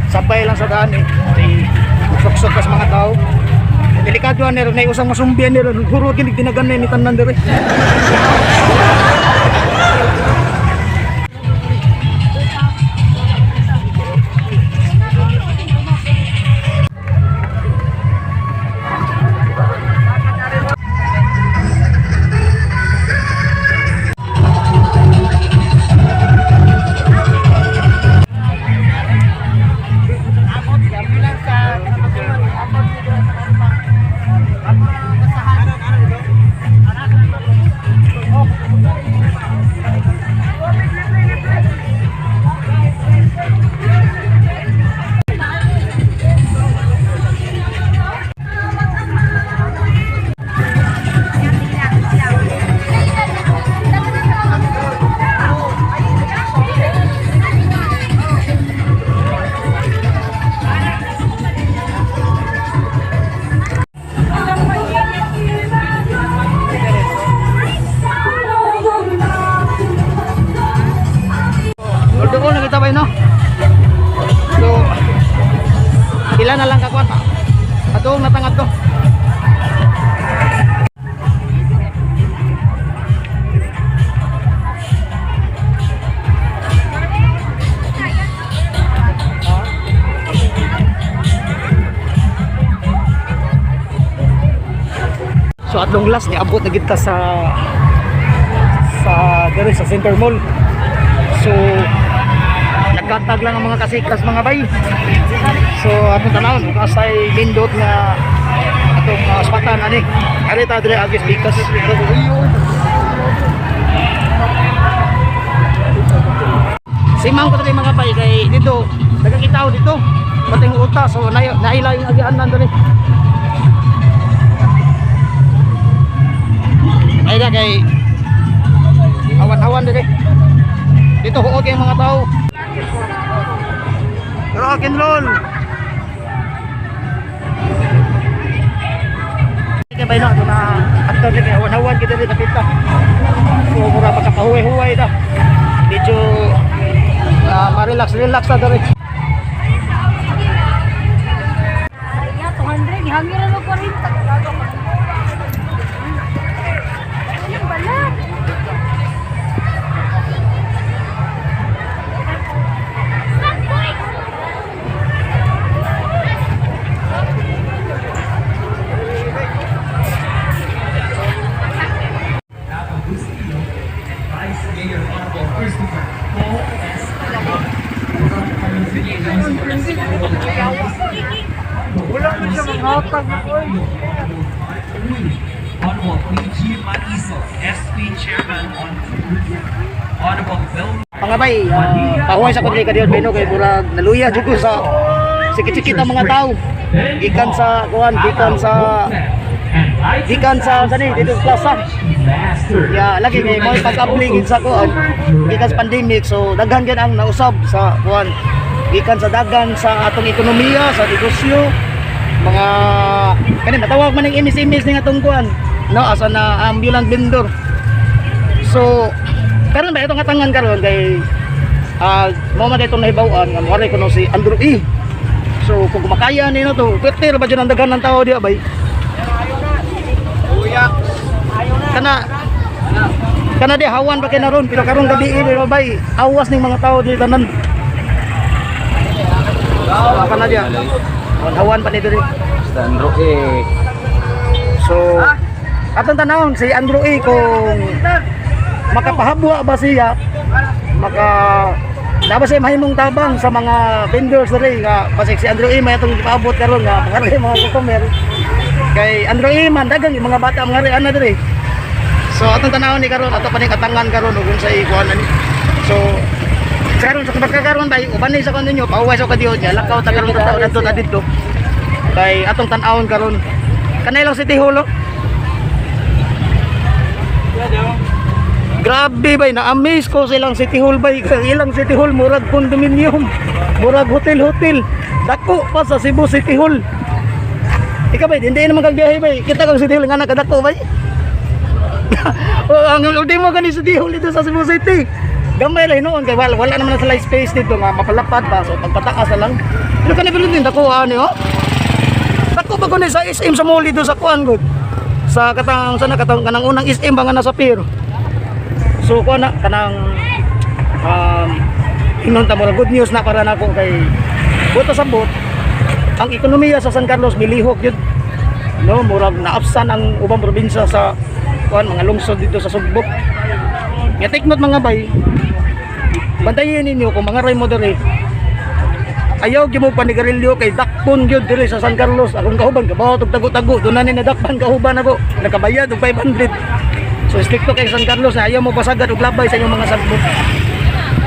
Sabay lang sa daan eh. Ay, suksok sa mga tao. Delikado ani ron, nay usang masumbian ni ron. Huro gini dinagan ni tanan diri. So at long last niabot na gid ta sa diri sa Center Mall. So nagkatag lang ang mga kasikas, mga bay. So atong tanawon kung asay lindot nga atong spatan ani. Ari ta diri agis bikas. Simang ko diri, mga bay, kay dito daghang itaw dito. Pating uta, so naila yung agianan diri. Ay na kay awan-awan diri. Dito huot kay mga tao. Rock and roll. Kay bay no ato na ato diri kay awan-awan kita diri kapita. So mura pa kapahuway-huway ta. Medyo ma-relax relax ta diri.
Ya, 200. Hangin na ko rin. Anong balat?
Honorable PG Maiso, SP Chairman on Honorable Bill
Mga bay, pahuway sa kudri kadiyon Beno kay murag naluya jud ko sa sikit-sikit ang mga tao. Gikan sa kuan, gikan sa sani dito sa plaza.
Master.
Ya, lagi kay mo pag-apply gid sa kuan. Gikan sa pandemic, so daghan gyud ang nausab sa kuan. Gikan sa dagan sa atong ekonomiya, sa negosyo, mga kani matawag man ang imis-imis ning atong kuan. No, asa na ambulant vendor. So, karon ba itong katangan karon kay mao man itong nahibaw-an nga mo kuno si Andrew E. So, kung kumakaya ni no to, pwerte ra ba dyan ang daghan ng tao diya bay? Kana kana di hawan pa kay naron pero karong gabi eh, bay, awas ning mga tao diri tanan. Kana diya. Hawan pa ni diri.
Andrew eh.
So, atong tanawon si Andrew E kung makapahabwa ba siya, maka na ba siya mahimong tabang sa mga vendors diri nga basig si Andrew E may atong gipaabot karon nga mga mga customer kay Andrew E man daghang yung mga bata mga ana diri. So atong tanawon ni karon ato pa ni katangan karon ug unsay kuan ani. So karon sa pagkakaroon bay uban ni sa kuan ninyo pahuway sa kadiyo niya lakaw ta karon ta dadto ta didto kay atong tan-awon karon kanay lang City Hall oh. Grabe bay, na-amaze ko silang City Hall bay. Ilang City Hall murag condominium, murag hotel-hotel. Dako pa sa Cebu City Hall. Ikaw bay, hindi naman kag biyahe bay. Kita kang City Hall nga nakadako bay. O, ang uli mo gani City Hall dito sa Cebu City. Gamay lang noon kay wala naman na sila space dito nga mapalapad pa, so pagpataas na lang. Pero kani bilin din dako ani oh. Dako ba ko ni sa SM sa mall dito sa kuan gud. Sa katang sana katang kanang unang SM ba nga nasa pier. So kuan na kanang ingnon ta mura good news na para nako kay buta sa bot ang ekonomiya sa San Carlos milihok yun no, murag naapsan ang ubang probinsya sa kuan mga lungsod dito sa Sugbo. Nga take note, mga bay, bantayin ninyo kung mga ray mo diri, ayaw gyud mo panigarilyo kay dakpon gyud diri sa San Carlos. Akong kauban kabaw og tago-tago doon na ni nadakpan kauban ako nakabayad og 500. So stricto kay San Carlos na ayaw mo pasagad og labay sa inyong mga sagbot.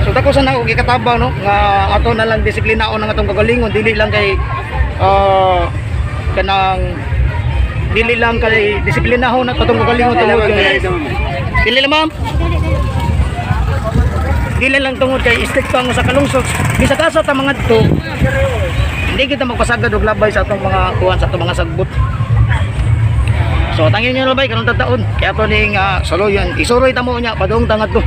So dako sa nako gikatabang no nga ato na lang disiplinaon ang atong kagalingon, dili lang kay kanang dili lang kay disiplinahon at atong kagalingon tungod kay dili lang ma'am dili lang tungod kay stricto ang usa ka lungsod, bisag asa ta mga dito hindi kita magpasagad og labay sa atong mga kuan sa atong mga sagbot. So tangin niyo labay karong taon kaya ato ning suluyan isuroy ta mo nya padung tangad to.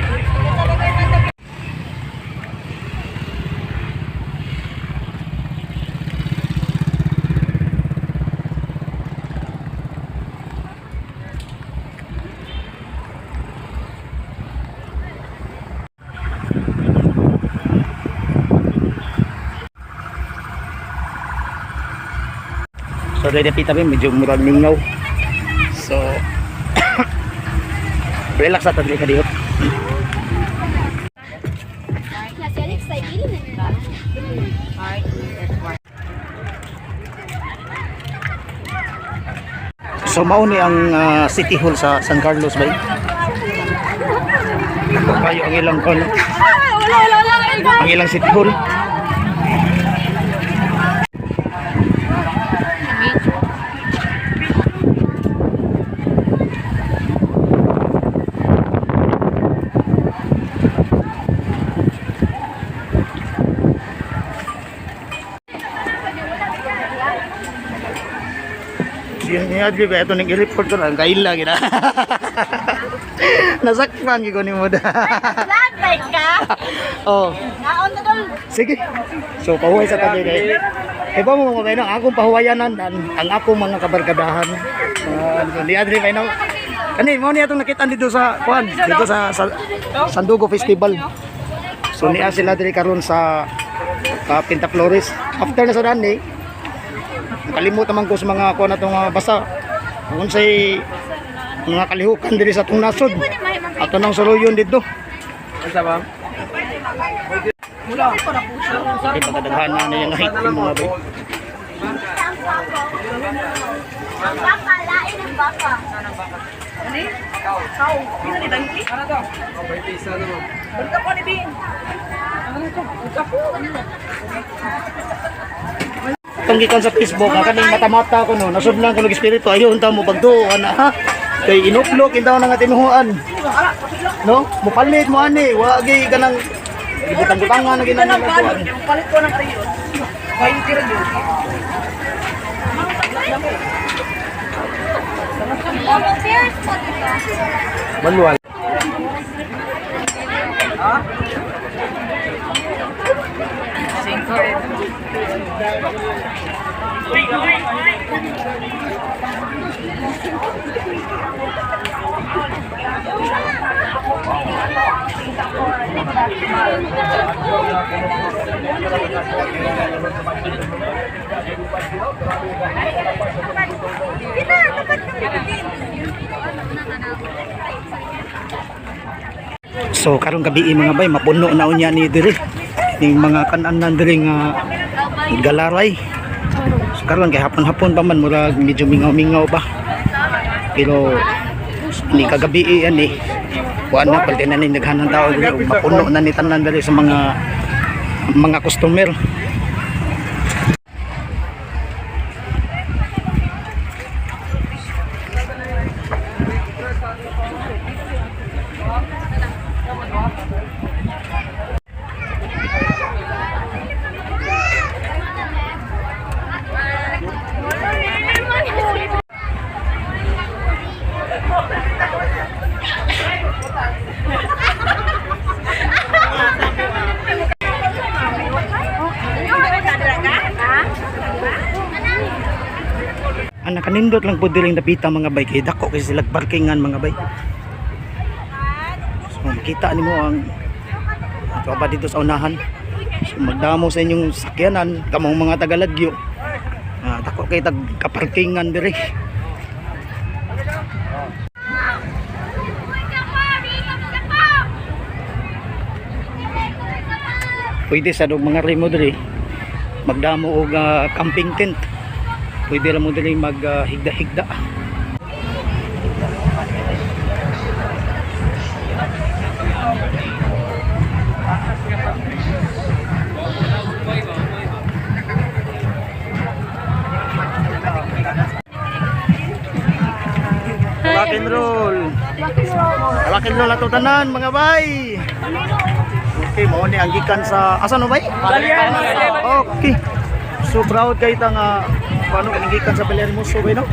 So ready pita medyo murag mingaw. So Relax sa tadli kadiyot. So mao ni ang City Hall sa San Carlos bay. Kayo ang ilang kon. Ang ilang City Hall. Yun nga, di ba? Ito nang i-report ko lang. Kaila, gina. Nasakpan, giko ni mo da.
Vlog like ka?
Oh,
Naon na dol.
sige. So, pahuway sa tabi kay. Eh, ba mo mga kayo, ang akong pahuwayanan, ang akong mga kabarkadahan. So, di Adri, kayo Kani, mo niya itong nakita dito sa, kuan, dito sa Sandugo Festival. So, niya sila diri karon sa Pintaflores. After na sa dani, nakalimot naman ko sa mga kuan na itong basta kung say mga kalihukan diri sa itong nasod. Ato nang suluyon dito.
Ano ma'am?
Okay, pagkadaghan na niya nga hiking mga bay.
Ang baka, lain ang baka.
Itong gikan sa Facebook, ang kaning mata-mata ko no, nasudlan ko ng espiritu, ayun ta mo pagduan ha. Kay inuplok intaw na nga tinuhuan. No? Mupalit mo ani, wa gi kanang gibutang-butangan na ginang kuan.
Palit ko ng tayo. 20 rin yun.
Volunteers po dito.
Manual.
Kita, tapat ng bibitin.
So karong gabi mga bay, mapuno na unya ni diri. Ning mga kan-anan diri nga galaray. So karon kay hapon-hapon pa man murag medyo mingaw-mingaw pa. Pero ni kagabi ani kuan na palti na ni daghan ng tao diri ug mapuno na ni tanan diri sa mga customer. Ang nakanindot lang po diri napita mga bay kay dako kay sila parkingan mga bay. So makita nimo ang ato pa dito sa unahan. So magdamo sa inyong sakyanan kamong mga tagalagyo. Dako kay tag kaparkingan diri. Pwede sa dog mga remo diri magdamo og camping tent. Pwede lang mo diri mag higda-higda. Rock and roll. Rock and roll ato tanan mga bay. Okay, mao ni ang gikan sa asa no bay? Okay. So proud kay ta nga paano kaning gikan sa Palermo bay no?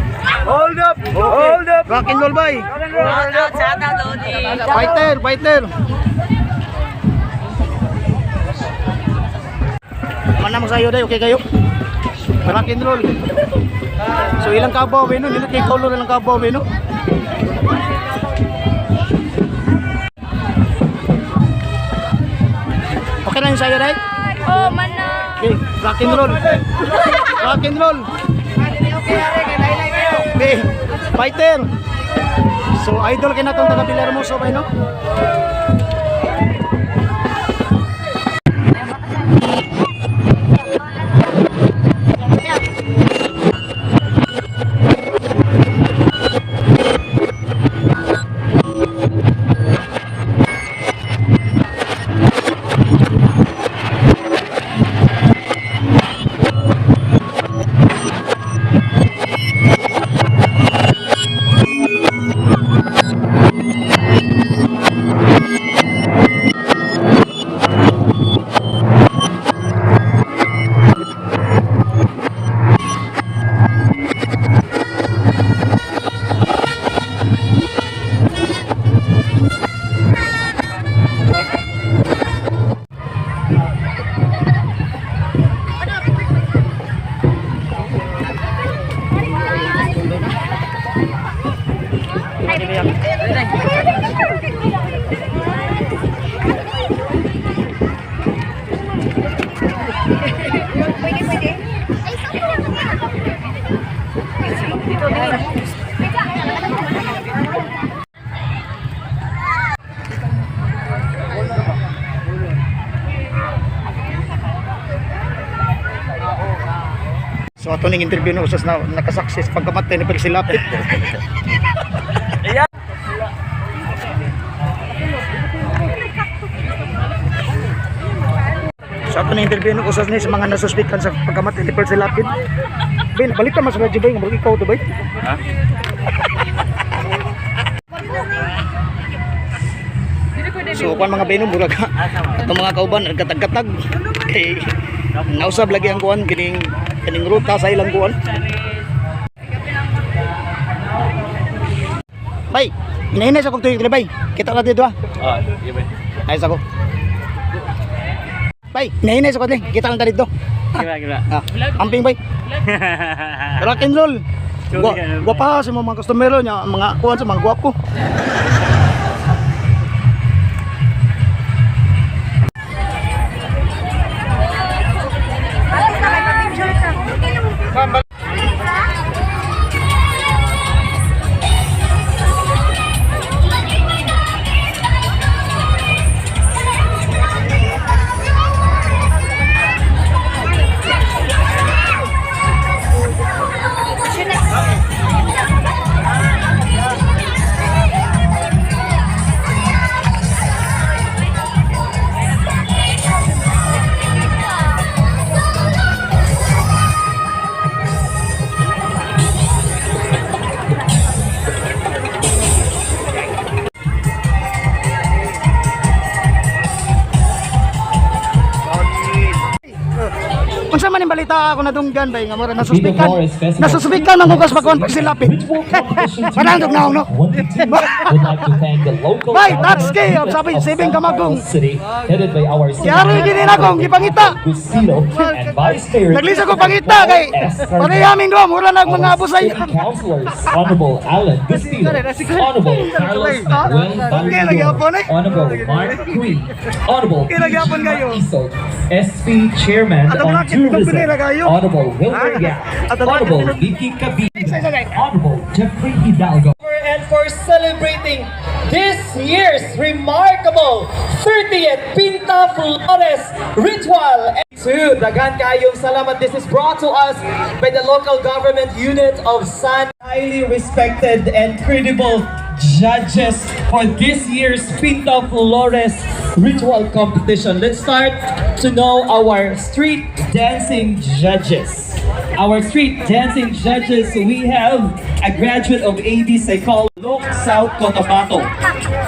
Hold up!
Okay.
Hold up!
Rock and roll bay.
Shout out, shout out, Lodi.
Fighter, fighter. Mana mo sayo day, okay kayo? Rock and roll. So ilang kabaw bay no? Nindot kay color ilang kabaw bay no? Okay lang yung sayo day?
Oh, man na.
Okay, rock and roll. Rock and roll. Okay, fighter. So idol kay natong taga Villahermosa ba, no?
Pwede, pwede. Ay,
So ato ning interview no usas na nakasakses pagkamatay ni Percy Lapid. So ato ning interview no usas ni sa mga nasuspikan sa pagkamatay ni Percy Lapid. Ben, balita mas radyo ba yung ikaw to ba? So kuan mga beno, murag atong mga kauban nagkatag-katag kay nausab lagi ang kuan kining kining ruta sa ilang kuan. Bay, hinahinay sa kong tuyok diri, bay. Kita ka dito ah.
Ah, sige ba.
Ayos ako. Bay, hinahinay sa kong kita lang ta dito.
Sige ba, sige ba.
Ah, amping, bay. Rock and roll. Gwa, gwapa sa mga kastomero niya, mga kuan sa mga gwapo. Unsa man yung balita ako nadunggan bay nga mura nasuspikan.
Flores Festival.
Nasuspikan man hugas pagkuan pag silapit.
Ritual competition
Panandog na ako, no?
2022 would like to thank the local
Bay,
government
that's key.
unit
Sabi,
of
saving
San
kamagong.
Carlos City, headed by our city
Yari,
manager,
gini na akong gipangita.
Gusilo and Vice Mayor
Naglisa ko pangita kay
S.
parehaming do mura nag mga
Our
abusay.
city councilors, Honorable Alan Gustilo, Honorable Carlos Manuel
Okay, lagi hapon eh.
Barriador, Honorable Mark Cui, Honorable
Okay, lagi hapon
P.G.
kayo.
Isog, SP Chairman
Atong
on
racket, itong
Tourism,
pinila kayo.
Honorable Wilmer Yap,
Atong
Honorable
racket,
Vicky Cabina, Honorable Jeffrey Hidalgo.
And for celebrating this year's remarkable 30th Pinta Flores Ritual. To daghan kayong salamat. This is brought to us by the local government unit of San, highly respected and credible judges for this year's Pinta Flores Ritual Competition. Let's start to know our street dancing judges. Our street dancing judges, we have a graduate of AB Psychology, South Cotabato,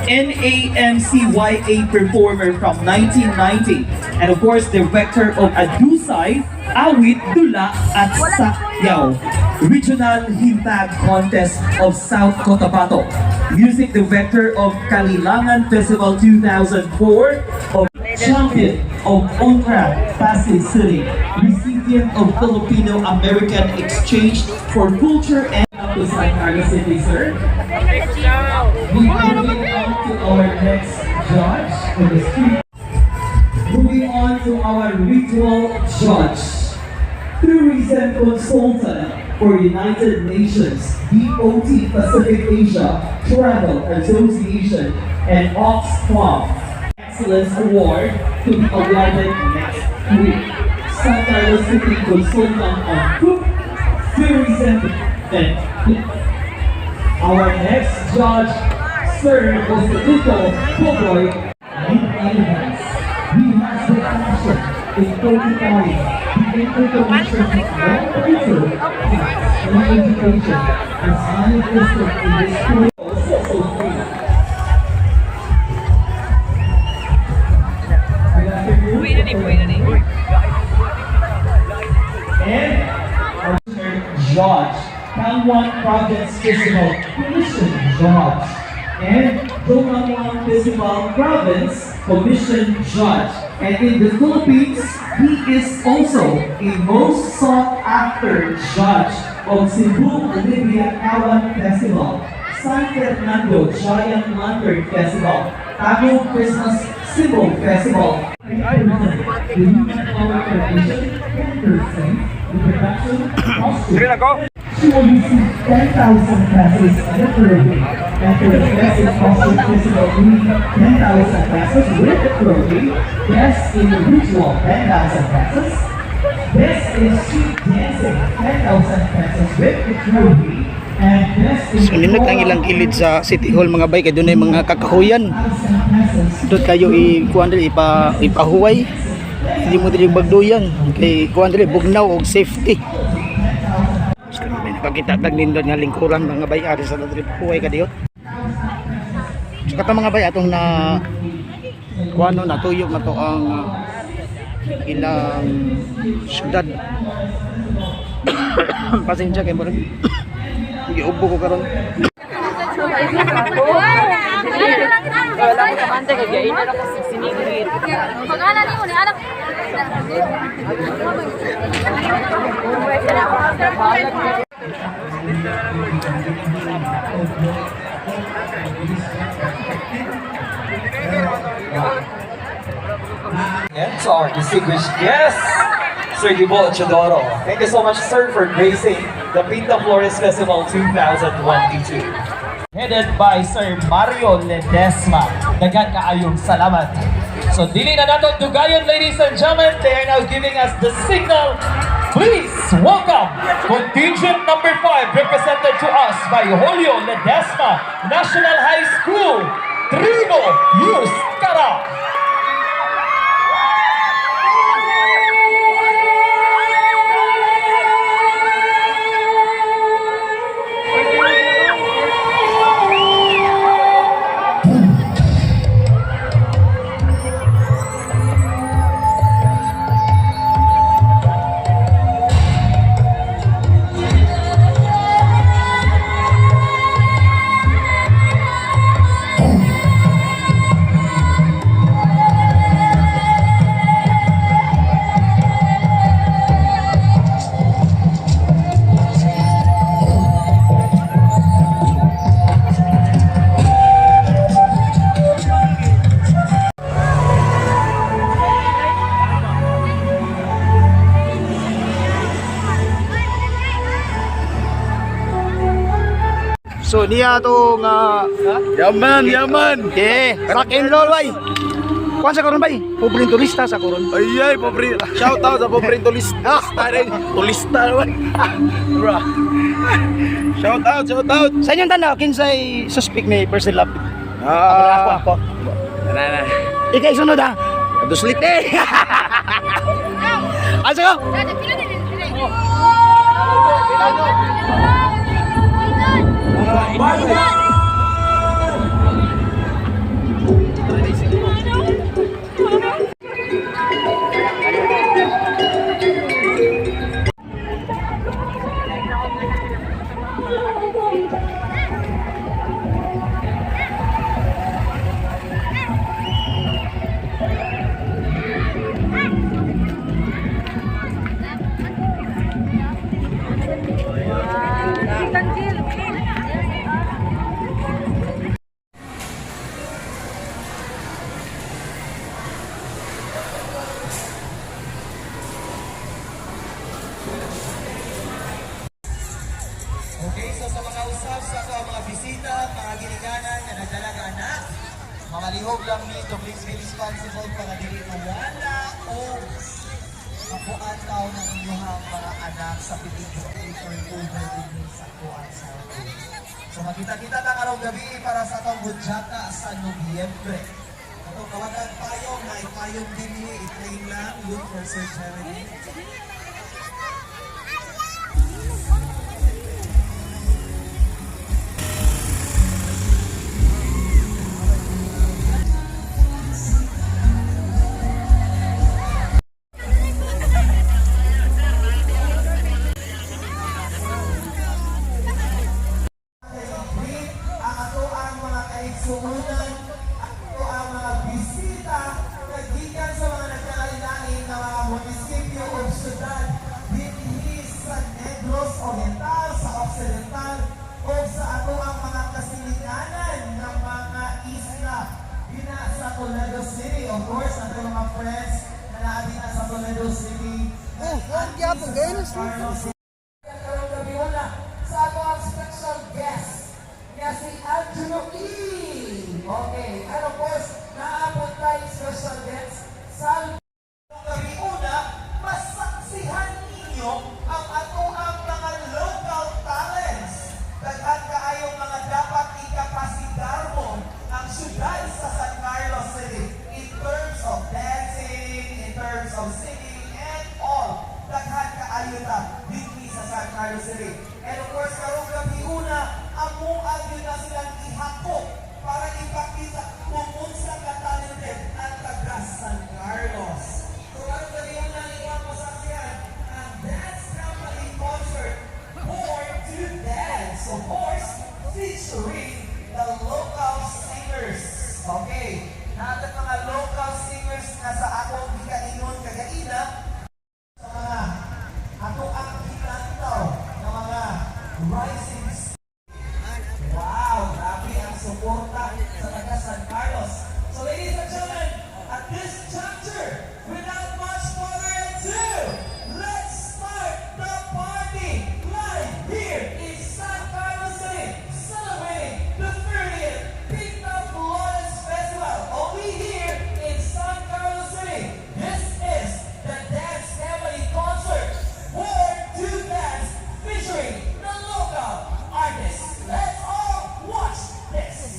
NAMCYA performer from 1990, and of course, director of Adusay, Awit, Dula, at Sakyaw, Regional Hintag Contest of South Cotabato, music director of Kalilangan Festival 2004, of champion of Ultra Pasig City, recipient of Filipino American Exchange for Culture and up to San Carlos City, sir. We moving on to our next judge for the street. Moving on to our ritual judge, tourism consultant, for United Nations, DOT Pacific Asia Travel Association, and Oxfam. Excellence Award to be awarded next week. San Carlos City Consultant on Food, Tourism, and our next judge, Sir Josetuto Pogoy Elements. He has the passion in fortifying the interconnection of culture, arts, and education as manifested in the school so And our judge, Kangwon Province Festival Commission Judge, and Gangwon Festival Province Commission Judge. And in the Philippines, he is also a most sought after judge of Cebu Olivia Kawan Festival, San Fernando Giant Lantern Festival, Tagum Christmas Symbol Festival. The Human Power Foundation, 10%, the production costume. She will receive 10,000 pesos literally. And for the best in costume physical movie, 10,000 pesos with the trophy. Best in ritual, 10,000 pesos. Best in street dancing, 10,000 pesos with the trophy. And best in
So nindot ang ilang kilid sa City Hall mga bay kay dunay mga kakahuyan.
10,000 pesos.
Doon kayo i kuan diri ipahuway. Hindi mo diri bagduyan kay kuan diri bugnaw og safety. So, may nakakita tag nindot nga lingkuran mga bay ari sa diri pahuway ka diyot. So kato mga bay atong na kuan no natuyok na to ang ilang syudad. Pasensya kay murag giubo ko karon.
Pag-ala ni mo ni anak.
And to our distinguished guest, Sir Gibo Chodoro. Thank you so much, sir, for gracing the Pinta Flores Festival 2022. Headed by Sir Mario Ledesma. Daghan kaayong salamat. So dili na nato dugayon, ladies and gentlemen. They are now giving us the signal. Please welcome contingent number 5 represented to us by Julio Ledesma National High School, Trigo Yus Kara.
So niya to nga
Yaman, yaman.
Okay, rock and roll bay. Kuan sa karon bay? Pobreng turista sa karon.
Ay, ay, pobre. Shout out sa pobreng tulista. Rin. Tulista naman. Bro. Shout out, shout out.
Sa inyong tanaw kinsay suspect ni Percy Love?
Ah,
Ako ako.
Na, na.
Ikay sunod ha.
Duslit eh.
Asa ko?
Responsible para dili mawala o makuan tao ng inyong mga anak sa peligro turn over din sa kuan sa. So makita-kita na karong gabi para sa atong budyaka sa Nobyembre. Atong kawagan payong na ipayong din ni i-claim lang yun for Sir Jeremy. Ang ato ang mga kaigsuunan, ato ang mga bisita na gikan sa mga nagkakailain na mga munisipyo o syudad dinhi sa Negros Oriental, sa Occidental o sa ato ang mga kasilinganan ng mga isla dina sa Toledo City. Of course, ato mga friends na naa na sa Toledo City.
Oh, gyapon gayon.
Karong gabi una sa ato ang special guest nga si Angelo E. Okay, and of course, naabot tayo special guest sa gabi una, masaksihan ninyo ang ato ang mga local talents. Daghan kaayong mga dapat ikapasigar mo ang syudad sa San Carlos City in terms of dancing, in terms of singing, and all. Daghan kaayo ta dinhi sa San Carlos City. And of course, karong gabi una, amo gyud na silang ihakop para ipakita kung unsa ka talented ang taga San Carlos. So karong gabi una inyong masaksihan ang Dance Company Concert Born to Dance. Of course, featuring the local singers. Okay, natin mga local singers na sa akong gikaingon kagaina sa mga ato ang ginantaw ng mga rising. Wow, grabe ang suporta sa taga San Carlos. So ladies and gentlemen, at this juncture, without much further ado, let's start the party live here in San Carlos City, celebrating the 30th Pintaflores Festival, only here in San Carlos City. This is the Dance Family Concert, Born to Dance, featuring the local artists. Let's all watch this.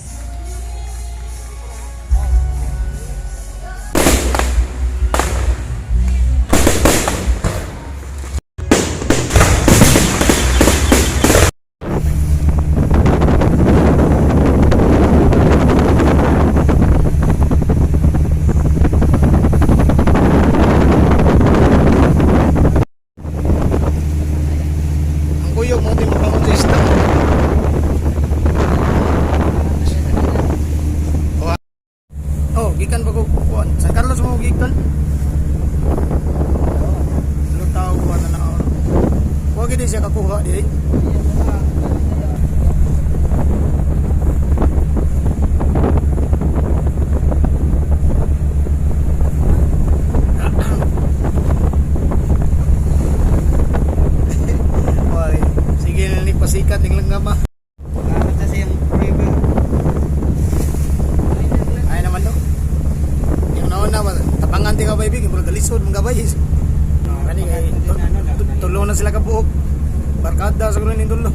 Ang kuyog mo di mabangon sa isda. Oh, gikan pa ko kuan. San Carlos mo gikan. Tulo tao kuan na na. Wa gid siya kakuha diri. Oy, sige na ni pasikat ning lang ma.
Gamit sa siyang river.
Ay naman do. Yung nauna ba, tapangan ti ka baby, kay murag galisod mga gabay. Kani kay tulo na sila kabuok. Barkada sa ning tulo.